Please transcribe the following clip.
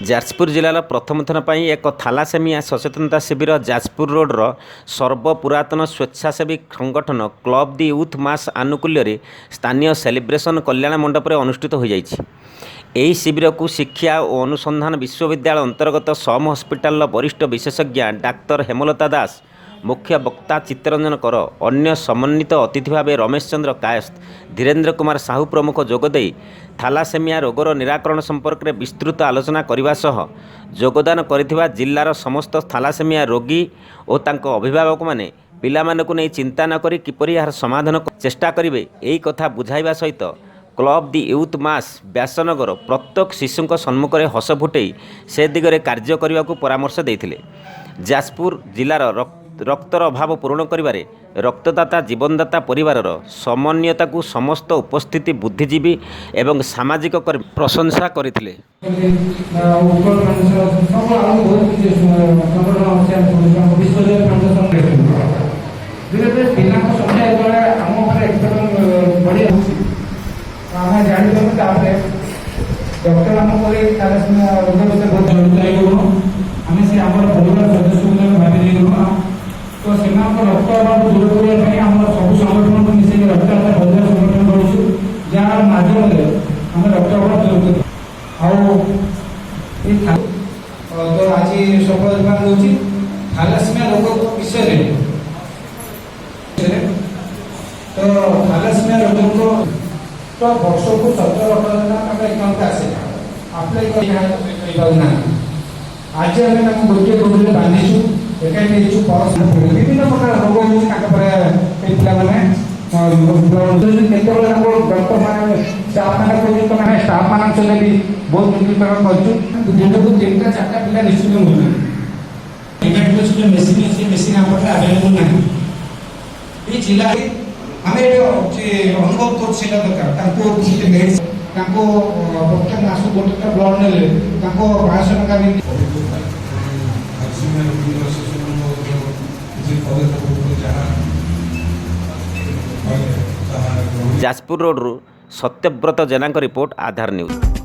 ଯାଜପୁର ଜିଲ୍ଲାର ପ୍ରଥମ ଥର ପାଇଁ ଏକ ଥାଲାସେମିଆ ସଚେତନତା ଶିବିର ଯାଜପୁର ରୋଡ଼ର ସର୍ବପୁରାତନ ସ୍ୱେଚ୍ଛାସେବୀ ସଂଗଠନ କ୍ଲବ୍ ଦି ୟୁଥ୍ ମାସ୍ ଆନୁକୂଲ୍ୟରେ ସ୍ଥାନୀୟ ସେଲିବ୍ରେସନ୍ କଲ୍ୟାଣ ମଣ୍ଡପରେ ଅନୁଷ୍ଠିତ ହୋଇଯାଇଛି। ଏହି ଶିବିରକୁ ଶିକ୍ଷା ଓ ଅନୁସନ୍ଧାନ ବିଶ୍ୱବିଦ୍ୟାଳୟ ଅନ୍ତର୍ଗତ ସମ୍ ହସ୍ପିଟାଲର ବରିଷ୍ଠ ବିଶେଷଜ୍ଞ ଡାକ୍ତର ହେମଲତା ଦାସ ମୁଖ୍ୟ ବକ୍ତା, ଚିତ୍ତରଞ୍ଜନ କର ଅନ୍ୟ ସମ୍ମାନିତ ଅତିଥି ଭାବେ ରମେଶ ଚନ୍ଦ୍ର କାୟସ୍ଥ, ଧୀରେନ୍ଦ୍ର କୁମାର ସାହୁ ପ୍ରମୁଖ ଯୋଗଦେଇ ଥାଲାସେମିଆ ରୋଗର ନିରାକରଣ ସମ୍ପର୍କରେ ବିସ୍ତୃତ ଆଲୋଚନା କରିବା ସହ ଯୋଗଦାନ କରିଥିବା ଜିଲ୍ଲାର ସମସ୍ତ ଥାଲାସେମିଆ ରୋଗୀ ଓ ତାଙ୍କ ଅଭିଭାବକମାନେ ପିଲାମାନଙ୍କୁ ନେଇ ଚିନ୍ତା ନ କରି କିପରି ଏହାର ସମାଧାନ ଚେଷ୍ଟା କରିବେ, ଏହି କଥା ବୁଝାଇବା ସହିତ କ୍ଲବ୍ ଦି ୟୁଥ୍ ମାସ୍ ବ୍ୟାସନଗର ପ୍ରତ୍ୟେକ ଶିଶୁଙ୍କ ସମ୍ମୁଖରେ ହସ ଫୁଟେଇ ସେ ଦିଗରେ କାର୍ଯ୍ୟ କରିବାକୁ ପରାମର୍ଶ ଦେଇଥିଲେ। ଯାଜପୁର ଜିଲ୍ଲାର ରକ୍ତର ଅଭାବ ପୂରଣ କରିବାରେ ରକ୍ତଦାତା ଜୀବନଦାତା ପରିବାରର ସମନ୍ୱୟତାକୁ ସମସ୍ତ ଉପସ୍ଥିତି ବୁଦ୍ଧିଜୀବୀ ଏବଂ ସାମାଜିକ କର୍ମୀ ପ୍ରଶଂସା କରିଥିଲେ। ଉତ୍କଳ ଫାଉଣ୍ଡେସନ ସବୁ, ଆଉ ବହୁତ କିଛି ସଂଗଠନ ଅଛି। ଆମ ବିଶ୍ୱଜୟ ଫାଉଣ୍ଡେସନ। ଧୀରେ ଧୀରେ ପିଲାଙ୍କ ସଂଖ୍ୟା ଯେତେବେଳେ ଆମ ଉପରେ ଏକ୍ସପେକ୍ଟ ବଢ଼ି ଯାଉଛି, ଆମେ ଜାଣିପାରୁ। ତାପରେ ଡକ୍ଟର ଆମ ପରେ ଥାଲାସେମିଆ ରୋଗ ବିଷୟରେ ବହୁତ ଜଡ଼ିତ ହେଇଗଲୁ। ଆମେ ସେ ଆମର ପରିବାର ସଦସ୍ୟ ବୋଲି ଆମେ ଭାବି ଦେଇଗଲୁ। ତ ସେମାନଙ୍କ ରକ୍ତ ଅଭାବ ଦୂର କରିବା ପାଇଁ ଆମର ସବୁ ସଂଗଠନକୁ ମିଶେଇକି ରକ୍ତଦାତା ପରିବାର ସଂଗଠନ କରୁଛୁ, ଯାହାର ମାଧ୍ୟମରେ ଆମେ ରକ୍ତ ଅଭାବ ଦୂର କରୁ। ଆଉ ଏଇ ତ ଆଜି ସଫଳ ରୂପାୟନ ହେଉଛି ଥାଲାସେମିଆ ରୋଗ ବିଷୟରେ। ତ ଥାଲାସେମିଆ ରୋଗଙ୍କ ତ ବର୍ଷକୁ 17-18 ହଜାର ଟଙ୍କା ଏକାଉଣ୍ଟକୁ ଆସେ। ଆପ୍ଲାଏ କରିପାରୁନାହାନ୍ତି। ଆଜି ଆମେ ତାଙ୍କୁ ଗୋଟିଏ ଗୋଡ଼ରେ ବାନ୍ଧିଛୁ, ଏକାଠି ହେଇଛୁ। ବିଭିନ୍ନ ପ୍ରକାର ରୋଗ ହେଉଛି ତାଙ୍କ ପରେ। ଏଇ ପିଲାମାନେ କେତେବେଳେ ତାଙ୍କୁ ଡକ୍ଟର ମାନେ, ଷ୍ଟାଫ୍ ମାନେ କହୁଛନ୍ତି, ତମେ ଷ୍ଟାଫ୍ ମାନଙ୍କ ସହିତ ବି ବହୁତ ନିର୍ଦ୍ଧାରଣ କରିଛୁ। ଦିନକୁ ତିନିଟା ଚାରିଟା ପିଲା ନିଶ୍ଚିତ ମରୁଛନ୍ତି। ଯୋଉ ମେସିନ୍ ଅଛି, ମେସିନ୍ ଆମ ପାଖରେ ଆଭେଲେବୁଲ୍ ନାହିଁ। ଏଇ ଜିଲ୍ଲାରେ ଆମେ ଏବେ ଅନୁଭବ କରୁଛୁ, ସେଇଟା ଦରକାର ତାଙ୍କୁ ମେଡ଼ିସିନ। ତାଙ୍କୁ ପ୍ରତ୍ୟେକ ମାସକୁ ଗୋଟେ ବ୍ଲଡ୍ ନେଲେ ତାଙ୍କୁ 500 ଟଙ୍କା ବି ଥାଲାସେମିଆ ରୋଗୀର ଶିଶୁମାନଙ୍କ କିଛି ପଦକ୍ଷେପ ଉପରେ ଯାହା କହିଲେ, ତାହା ଗ୍ରହଣ ଯାଜପୁର ରୋଡ଼ରୁ ସତ୍ୟବ୍ରତ ଜେନାଙ୍କ ରିପୋର୍ଟ, ଆଧାର ନ୍ୟୁଜ୍।